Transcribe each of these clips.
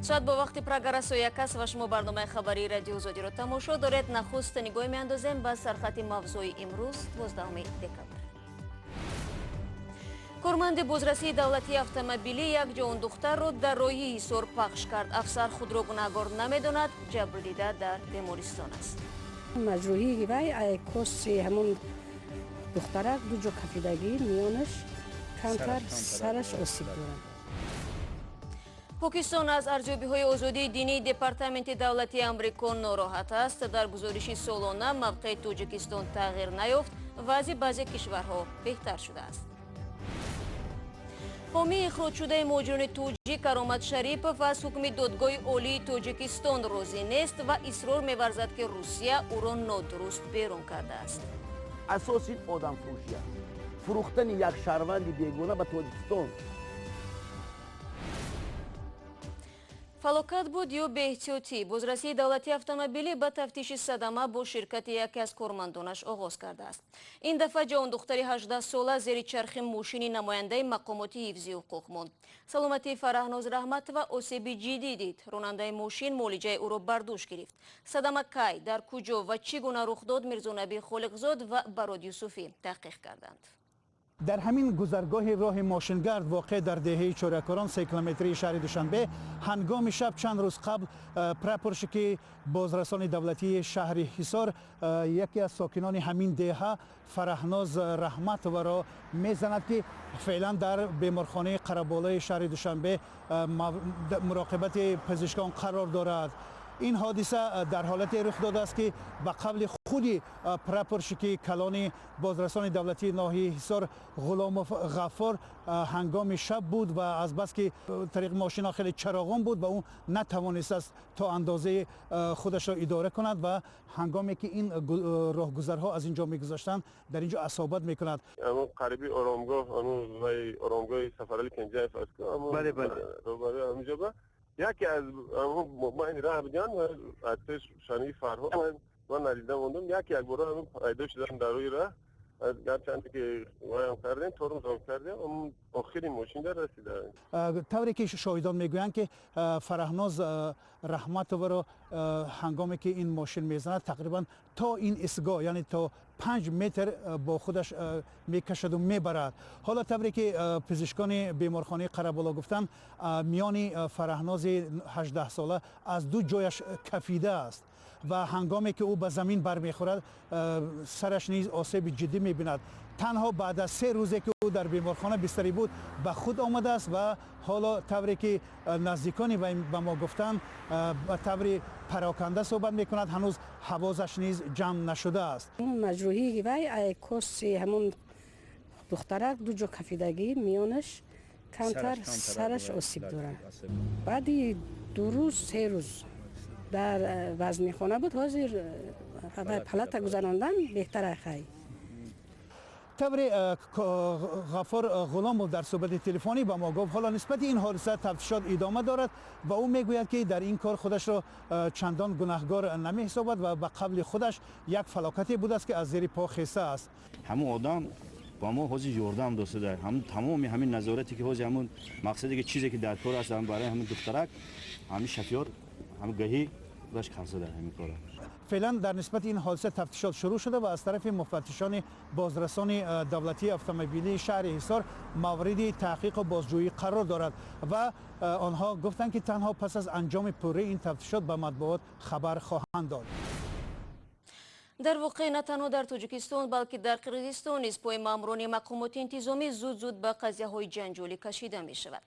Соат бо вақти Прага расо 1 аст ва шумо барномаи хабарии Радио Озодиро тамошо доред. Нахуст нигоҳ меандозем ба сархати мавзӯи имрӯз, 12 декабр. Корманди бозрасии давлатии автомобилӣ як ҷавондухтарро дар роҳи Ҳисор пахш кард. Афсар худро гунаҳгор намедонад, ҷабрдида дар бемористон аст. Маҷрӯҳии вай коси ҳамон духтарак ду ҷо кафидагӣ, миёнаш камтар, сараш осиб дорад. Покистон аз арзёбиҳои озодии динии Департаменти давлатии Амрико нороҳат аст. Дар гузориши солона мавқеи Тоҷикистон тағйир наёфт, вазъи баъзе кишварҳо беҳтар шудааст. Ҳомии ихроҷшудаи муҳоҷирони тоҷик Каромат Шарипов аз ҳукми Додгоҳи Олии Тоҷикистон розӣ нест ва исрор меварзад, ки Русия ӯро нодуруст берун кардааст. Асоси одамфурӯшӣ аст, фурӯхтани як шаҳрванди бегона ба Тоҷикистон. Фалокат буд ё беэҳтиётӣ? Бозрасии давлатии автомобилӣ ба тафтиши садама бо ширкати яке аз кормандонаш оғоз кардааст. Ин дафъа ҷавондухтари 18-сола зери чархи мошини намояндаи мақомоти ҳифзи ҳуқуқ монд. Саломатии Фараҳноз Раҳматова осеби ҷиддӣ дид. Ронандаи мошин муолиҷаи ӯро бар дӯш гирифт. Садама кай, дар куҷо ва чӣ гуна рух дод, Мирзонаби Холиқзод ва Барод Юсуфӣ таҳқиқ карданд. Дар ҳамин гузаргоҳи роҳи мошингард, воқеъ дар деҳаи Чорякорон, 3 километрии шаҳри Душанбе, ҳангоми шаб чанд рӯз қабл прапорщики бозрасони давлатии шаҳри Ҳисор яке аз сокинони ҳамин деҳа Фараҳноз Раҳматоваро мезанад, ки феълан дар беморхонаи Қараболаи шаҳри Душанбе муроқибати пизишкон қарор дорад. Ин ҳодиса дар ҳолате рух додааст, ки ба қавли худи прапорщики калони бозрасони давлатии ноҳияи Ҳисор Ғуломов Ғаффор, ҳангоми шаб буд ва азбаски тариқи мошино хеле чароғон буд ва ӯ натавонистааст то андозаи худашро идора кунад ва ҳангоме ки ин роҳгузарҳо аз ин ҷо мегузаштанд, дар ин ҷо асобат мекунад. Қариби оромгоҳ, оромгоҳи Сафарали Кенҷаев аст, ҳаминҷо яке аз ман раҳ будам, аз пеш шании Фарҳод ман надида мондам, яке як бора пайдо шудам дар рӯи раҳ. Гарчанде ки ваям кардем, тормозам кардем, охири мошин дар расида. Тавре ки шоҳидон мегӯянд, ки Фараҳноз Раҳматоваро ҳангоме ки ин мошин мезанад, тақрибан то ин истгоҳ, яъне то 5 метр бо худаш мекашаду мебарад. Ҳоло тавре ки пизишкони беморхонаи Қараболо гуфтанд, миёни Фараҳнози 18-сола аз ду ҷояш кафидааст ва ҳангоме ки ӯ ба замин бармехӯрад, сараш низ осеби ҷиддӣ мебинад. Танҳо баъд аз 3 рӯзе ки ӯ дар беморхона бистарӣ буд, ба худ омадааст ва ҳоло тавре ки наздикони ба мо гуфтанд, ба таври пароканда суҳбат мекунад, ҳанӯз ҳавозаш низ ҷамъ нашудааст. Маҷрӯҳии вай коси ҳамон духтарак ду ҷо кафидагӣ, миёнаш камтар, сараш осиб дорад. Баъди 2 рӯз, 3 рӯз дар вазнихона буд, ҳозир палата гузарондан беҳтар хай. Тавре Ғаффор Ғуломов дар суҳбати телефонӣ ба мо гуфт, ҳоло нисбати ин ҳодиса тафтишот идома дорад ва ӯ мегӯяд, ки дар ин кор худашро чандон гунаҳгор намеҳисобад ва ба қавли худаш як фалокате будааст, ки аз зери по хеста аст. Ҳамон одам ба мо ҳозир ёрдам дошта, тамоми ҳамин назорате ки ҳозир ҳамон мақсаде ки чизе ки дар кор аст барои ҳамин духтарак, ҳамин шофёр, ҳамин гаҳӣ худаш карса дар ҳамин кора. Феълан дар нисбати ин ҳодиса тафтишот шурӯъ шуда ва аз тарафи муфаттишони бозрасони давлатии автомобилии шаҳри Ҳисор мавриди таҳқиқу бозҷӯӣ қарор дорад ва онҳо гуфтанд, ки танҳо пас аз анҷоми пурраи ин тафтишот ба матбуот хабар хоҳанд дод. Дар воқеъ на танҳо дар Тоҷикистон, балки дар Қирғизистон низ пои маъмурони мақомоти интизомӣ зуд-зуд ба қазияҳои ҷанҷолӣ кашида мешавад.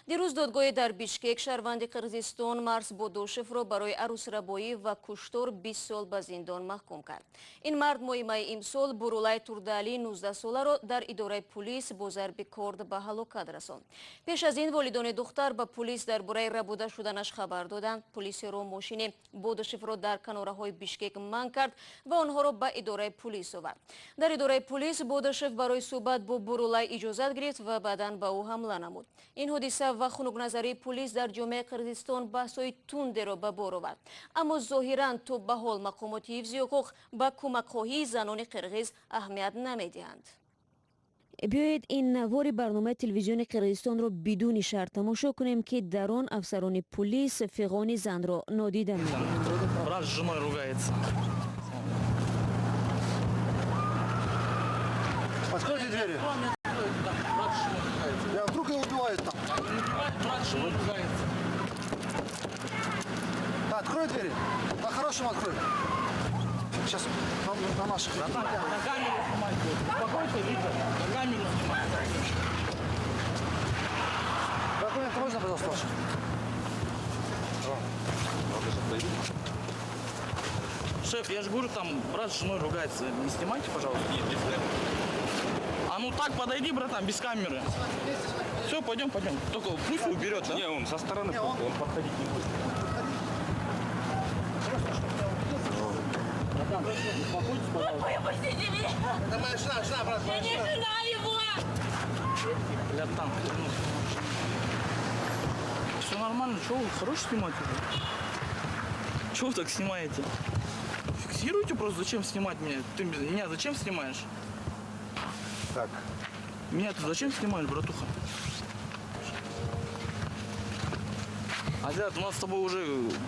Дирӯз додгоҳе дар Бишкек шаҳрванди Қирғизистон Марс Бодошевро барои арӯсрабоӣ ва куштор 20 сол ба зиндон маҳкум кард. Ин мард моҳи майи имсол Бурулай Турдаали 19-соларо дар идораи пулис бо зарби корд ба ҳалокат расонд. Пеш аз ин волидони духтар ба пулис дар бораи рабуда шуданаш хабар доданд. Пулисеро мошини Бодошевро дар канораҳои Бишкек манъ кард ва онҳоро ба идораи пулис овард. Дар идораи пулис Бодошев барои суҳбат бо Бурулай иҷозат гирифт ва баъдан ба ӯ ҳамла намуд. Ин ҳодиса ва хунукназарии пулис дар ҷомеаи Қирғизистон баҳсҳои тундеро ба бор овард. Аммо зоҳиран то ба ҳол мақомоти ҳифзи ҳуқуқ ба кӯмакхоҳии занони қирғиз аҳамият намедиҳанд. Биёед ин навори барномаи телевизиони Қирғизистонро бидуни шарт тамошо кунем, ки дар он афсарони пулис фиғони занро нодида мегиранд. Брат с женой ругается. Откройте двери. Я вдруг его убивают там. Брат с женой ругается. Да, открой двери. По-хорошему открой. Сейчас на наших. На камеру снимать. Успокойся, Витя. На камеру снимать. Документы можно, пожалуйста, ваши? Шеф, я же говорю, там брат с женой ругается. Не снимайте, пожалуйста. Нет, без камеры. А ну так подойди, братан, без камеры. Все, пойдем, пойдем. Только пусть уберет, да? Не, он со стороны, он подходить не будет. Братан, успокойтесь, пожалуйста. Выпустите меня! Это моя жена, жена, брат, моя Я не жена. жена его! Братан, все нормально, что вы, хорош снимать уже? Чего вы так снимаете? Фиксируйте просто, зачем снимать меня? Ты меня зачем снимаешь? Так. Меня ты зачем снимаешь, братуха? Азиат, у нас с тобой уже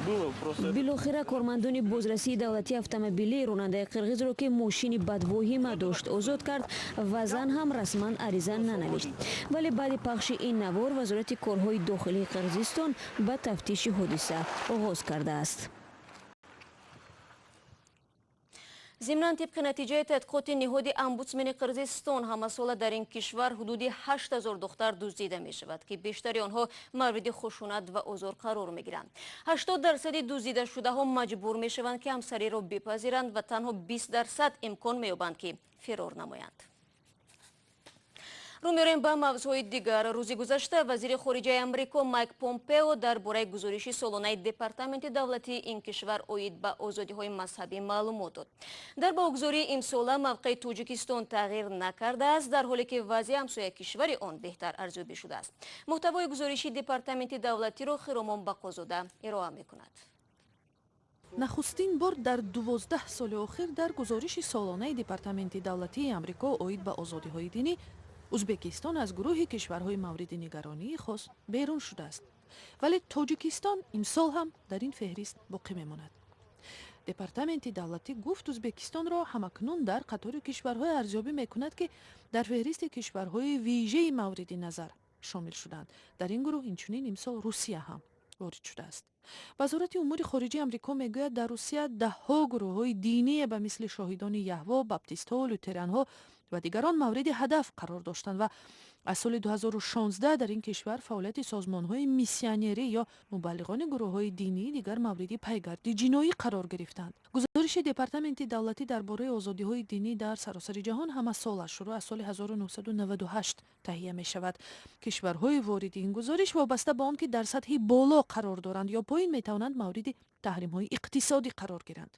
было просто... Билохира кормандони бозрасии давлатии автомобилӣ ронандаи қирғизро, ки мошини бадвоҳима дошт, озод кард ва зан ҳам расман ариза нанавишт. Вале баъди пахши ин навор вазорати корҳои дохилии Қирғизистон ба тафтиши ҳодиса оғоз кардааст. Зимнан, тибқи натиҷаи тадқиқоти ниҳоди омбудсмени Қирғизистон, ҳамасола дар ин кишвар ҳудуди 8000 духтар дуздида мешавад, ки бештари онҳо мавриди хушунат ва озор қарор мегиранд. 80% дуздидашудаҳо маҷбур мешаванд, ки ҳамсариро бипазиранд ва танҳо 20% имкон меёбанд, ки фирор намоянд. Рӯ меорем ба мавзӯъҳои дигар. Рӯзи гузашта вазири хориҷаи Амрико Майк Помпео дар бораи гузориши солонаи департаменти давлатии ин кишвар оид ба озодиҳои мазҳабӣ маълумот дод. Дар баҳогузории имсола мавқеи Тоҷикистон тағйир накардааст, дар ҳоле ки вазъи ҳамсояи кишвари он беҳтар арзёбӣ шудааст. Муҳтавои гузориши департаменти давлатиро Хиромон Бақозода ироа мекунад. Нахустин бор дар 12 соли охир дар гузориши солонаи департаменти давлатии Амрико оид ба озодиҳои динӣ Узбекистон аз гурӯҳи кишварҳои мавриди нигаронии хос берун шудааст. Вале Тоҷикистон имсол ҳам дар ин феҳрист боқӣ мемонад. Департаменти давлатӣ гуфт, Узбекистонро ҳамакнун дар қатори кишварҳое арзёбӣ мекунад, ки дар феҳристи кишварҳои вижаи мавриди назар шомил шуданд. Дар ин гурӯҳ инчунин имсол Русия ҳам ворид шудааст. Вазорати умури хориҷии Амрико мегӯяд, дар Русия даҳҳо гурӯҳҳои диние ба мисли шоҳидони Яҳво, баптистҳо, лютеранҳо ва дигарон мавриди ҳадаф қарор доштанд ва аз соли 2016 дар ин кишвар фаъолияти созмонҳои миссионерӣ ё мубаллиғони гурӯҳҳои динии дигар мавриди пайгарди ҷиноӣ қарор гирифтанд. Гузориши департаменти давлатӣ дар бораи озодиҳои динӣ дар саросари ҷаҳон ҳамасола шурӯъ аз соли 1998 таҳия мешавад. Кишварҳои вориди ин гузориш вобаста ба он ки дар сатҳи боло қарор доранд ё поин метавонанд мавриди таҳримҳои иқтисодӣ қарор гиранд.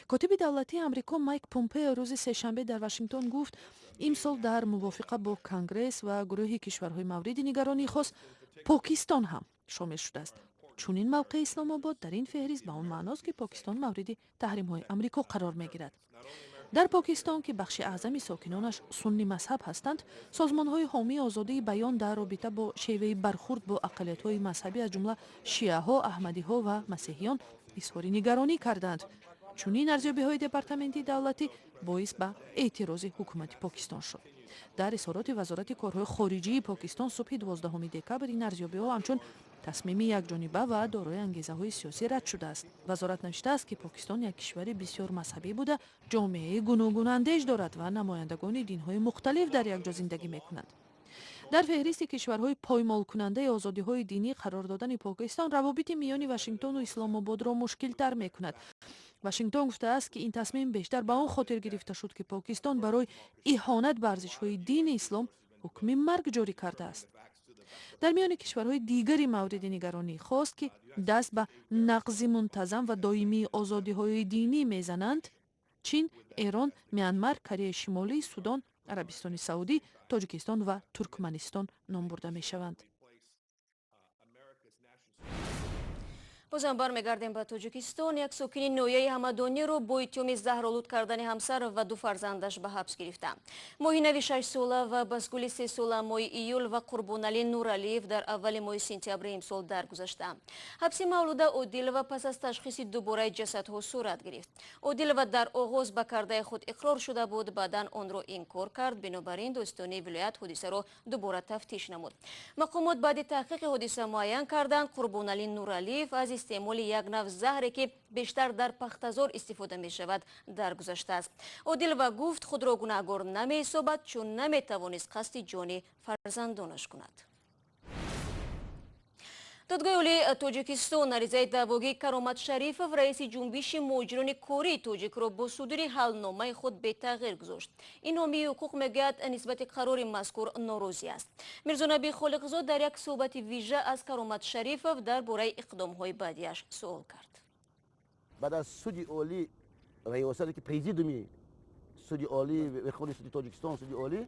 Котиби давлатии Амрико Майк Помпео рӯзи сешанбе дар Вашингтон гуфт, имсол дар мувофиқа бо Конгресс ва гурӯҳи кишварҳои мавриди нигаронии хос Покистон ҳам шомил шудааст. Чунин мавқеи Исломобод дар ин феҳрист ба он маъност, ки Покистон мавриди таҳримҳои Амрико қарор мегирад. Дар Покистон, ки бахши аъзами сокинонаш сунни мазҳаб ҳастанд, созмонҳои ҳомии озодии баён дар робита бо шеваи бархурд бо ақаллиятҳои мазҳабӣ аз ҷумла шиаҳо, аҳмадиҳо ва масеҳиён изҳори нигаронӣ карданд. Чунин арзёбиҳои департаменти давлатӣ боис ба эътирози ҳукумати Покистон шуд. Дар изҳороти вазорати корҳои хориҷии Покистон субҳи 12 декабр ин арзёбиҳо ҳамчун тасмими якҷониба ва дорои ангезаҳои сиёсӣ рад шудааст. Вазорат навиштааст, ки Покистон як кишвари бисёр мазҳабӣ буда, ҷомеаи гуногунандеш дорад ва намояндагони динҳои мухталиф дар якҷо зиндагӣ мекунанд. Дар феҳристи кишварҳои поймолкунандаи озодиҳои динӣ қарор додани Покистон равобити миёни Вашингтону Исломободро мушкилтар мекунад. Вашингтон гуфтааст, ки ин тасмим бештар ба он хотир гирифта шуд, ки Покистон барои иҳонат ба арзишҳои дини ислом ҳукми марг ҷорӣ кардааст. Дар миёни кишварҳои дигари мавриди нигаронӣ хост, ки даст ба нақзи мунтазам ва доимии озодиҳои динӣ мезананд, Чин, Эрон, Мянмар, Кореяи Шимолӣ, Судон, Арабистони Саудӣ, Тоҷикистон ва Туркманистон ном бурда мешаванд. Бозам бармегардем ба Тоҷикистон. Як сокини ноҳияи Ҳамадониро бо иттиҳоми заҳролуд кардани ҳамсар ва ду фарзандаш ба ҳабс гирифтанд. Моҳи нави 6-сола ва Басгули 3-сола моҳи июл ва Қурбоналӣ Нуралиев дар аввали моҳи сентябри имсол даргузаштанд. Ҳабси Мавлуда Одилова пас аз ташхиси дубораи ҷасадҳо сурат гирифт. Одилова дар оғоз ба кардаи худ иқрор шуда буд, баъдан онро инкор кард. Бинобар ин додситонии вилоят ҳодисаро дубора тафтиш намуд. Мақомот баъди таҳқиқи ҳодиса муайян карданд, Қурбоналӣ Нуралиев аз истеъмоли як нав заҳре, ки бештар дар пахтазор истифода мешавад, даргузаштааст. Одилова гуфт, худро гунаҳгор намеҳисобад, чун наметавонист қасди ҷони фарзандонаш кунад. Додгоҳи олии Тоҷикистон аризаи даъвогии Каромат Шарифов, раиси ҷунбиши муҳоҷирони кории тоҷикро, бо судури ҳалномаи худ бетағйир гузошт. Ин ҳомии ҳуқуқ мегӯяд, нисбати қарори мазкур норозӣ аст. Мирзонаби Холиқзод дар як суҳбати вижа аз Каромат Шарифов дар бораи иқдомҳои баъдиаш суол кард. Баъд аз суди олӣ, риёсате ки президиуми суди олӣ, Верховный суди Тоҷикистон, суди олӣ,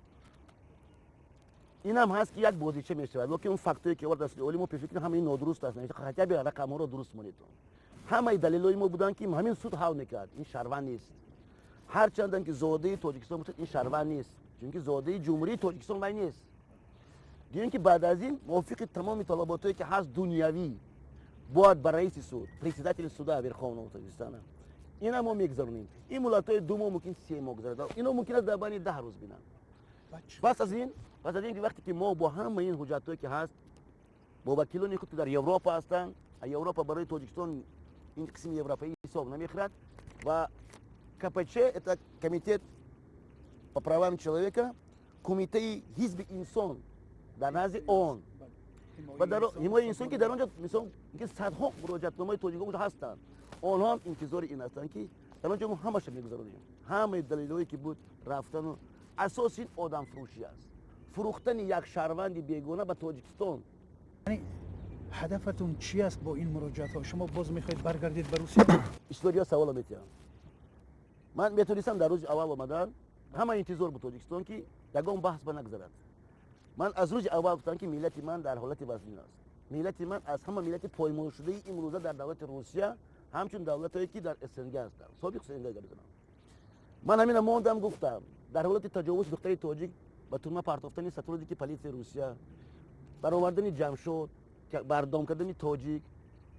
инам ҳаст, ки як бозича мешавад. Лекин он фактое, ки овард суди олӣ, мо пешфикр ҳамаи нодуруст аст. Хотя бы рақамҳоро дуруст монед. Ҳамаи далелҳои мо буданд, ки ҳамин суд ҳал мекард. Ин шаҳрванд нест, ҳарчандам ки зодаи Тоҷикистон бошад, ин шаҳрванд нест, чунки зодаи Ҷумҳурии Тоҷикистон вай нест. Дуюм, ки баъд аз ин мувофиқи тамоми талаботое, ки ҳаст дунявӣ, бояд ба раиси суд, председатели суда Верховного Тоҷикистона, ина мо мегузаронем. Ин муллатҳои 2 моҳ, мумкин 3 моҳ гузарад, ино мумкин аст дар байни 10 рӯз бинанд. Пас аз ин, вақте ки мо бо ҳамаи ин ҳуҷҷатҳое, ки ҳаст, бо вакилони худ, ки дар Европа ҳастанд, Европа барои Тоҷикистон ин қисми европаӣ ҳисоб намехӯрад, ва КПЧ, это комитет по правам человека, кумитаи ҳизби инсон дар назди ООН ва дар ҳимояи инсон, ки дар он ҷо, мисол, ки садҳо муроҷиатномаи тоҷикон ҳастанд, онҳо ҳам интизори ин ҳастанд, ки дар он ҷо мо ҳамаша мегузаронем. Ҳамаи далелҳое, ки буд, рафтану асоси ин одамфурӯшӣ аст, фурӯхтани як шаҳрванди бегона ба Тоҷикистон. Ҳадафатун чӣ аст бо ин муроҷиатҳо? Шумо боз мехоҳед баргардед ба Русия? История савола метиҳам. Ман метонистам дар рӯзи аввал омадан, ҳама интизор буд Тоҷикистон, ки ягон баҳс ба нагзарад. Ман аз рӯзи аввал гуфтам, ки миллати ман дар ҳолати вазнин аст. Миллати ман аз ҳама миллати поймолшудаи имрӯза дар давлати Русия, ҳамчун давлатое, ки дар СНГ ҳастанд, собиқ СНГ гап мезанам. Ман ҳамина мондам, гуфтам, дар ҳолати таҷовуз духтари тоҷик, ба турма партофтани сотрудники политсияи Русия, баровардани Ҷамшод, бардом кардани тоҷик,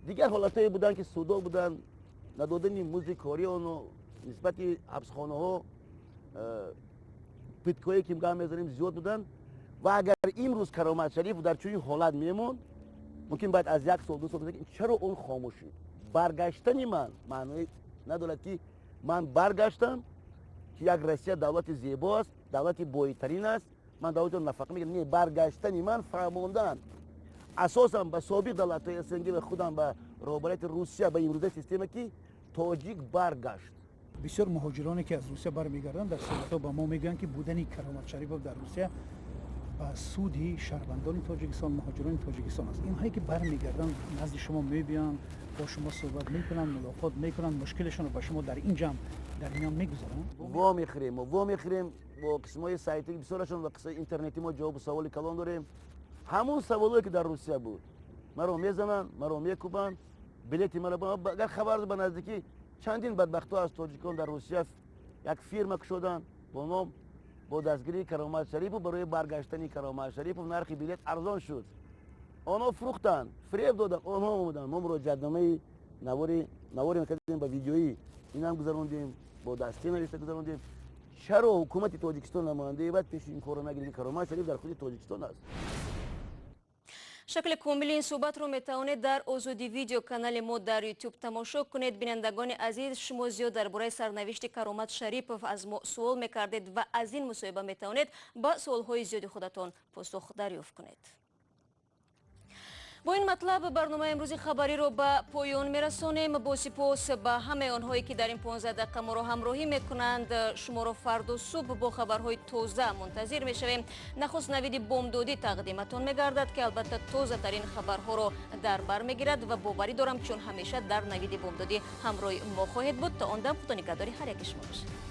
дигар ҳолатҳое буданд, ки судо буданд, надодани музди кории оно, нисбати ҳабсхонаҳо пыткое, ки гап мезанем, зиёд буданд. Ва агар имрӯз Каромат Шариф дар чунин ҳолат мемонд, мумкин баъд аз як сол, 2 сол, чаро он хомӯш шуд? Баргаштани ман маъное надорад, ки ман баргаштам, ки як Россия давлати зебо аст, давлати бойтарин аст, ман давлати нафақа мегирам. Не, баргаштани ман фаҳмондан асосан ба собиқ давлатҳои СНГ ва худам ба роҳбарияти Русия, ба имрӯзаи система, ки тоҷик баргашт. Бисёр муҳоҷироне, ки аз Русия бармегарданд, дар суҳбатҳо ба мо мегӯянд, ки будани Каромат Шарипов дар Русия ба суди шаҳрвандони Тоҷикистон, муҳоҷирони Тоҷикистон аст. Инҳое, ки бармегарданд, назди шумо мебиёнд, бо шумо суҳбат мекунанд, мулоқот мекунанд, мушкилашонро ба шумо дар ин ҷамъ дар миён мегузоранд? Во мехӯрем, мо во мехӯрем бо қисмҳои сайти бисёрашон ва қисмҳои интернети. Мо ҷавобу саволи калон дорем. Ҳамон саволое, ки дар Русия буд, маро мезананд, маро мекӯбанд, билети маро, агар хабар ба наздикӣ чандин бадбахтҳо аз тоҷикон дар Русия як фирма кушоданд бо ном бо дастгирии Каромат Шарипов. Барои баргаштани Каромат Шарипов нархи билет арзон шуд, онҳо фурӯхтанд, фиреб доданд, онҳо омаданд. Мо муроҷиатномаи навори навори кардем, ба видеоӣ инам гузарондем, бо дастӣ навишта гузарондем. Чаро ҳукумати Тоҷикистон, намояндаи баъд пеши ин корро нагирифт, ки Каромат Шариф дар худи Тоҷикистон аст? Шакли комили ин суҳбатро метавонед дар Озодӣ Видео, канали мо дар Ютуб, тамошо кунед. Бинандагони азиз, шумо зиёд дар бораи сарнавишти Каромат Шарипов аз мо суол мекардед ва аз ин мусоҳиба метавонед ба суолҳои зиёди худатон посух дарёфт кунед. Бо ин матлаб барномаи имрӯзи хабариро ба поён мерасонем. Бо сипос ба ҳамаи онҳое, ки дар ин 15 дақиқа моро ҳамроҳӣ мекунанд. Шуморо фардо субҳ бо хабарҳои тоза мунтазир мешавем. Нахуст Навиди бомдодӣ тақдиматон мегардад, ки албатта тозатарин хабарҳоро дар бар мегирад, ва боварӣ дорам, чун ҳамеша дар Навиди бомдодӣ ҳамроҳи мо хоҳед буд. То он дам Худо нигаҳдори ҳар яки шумо бошад.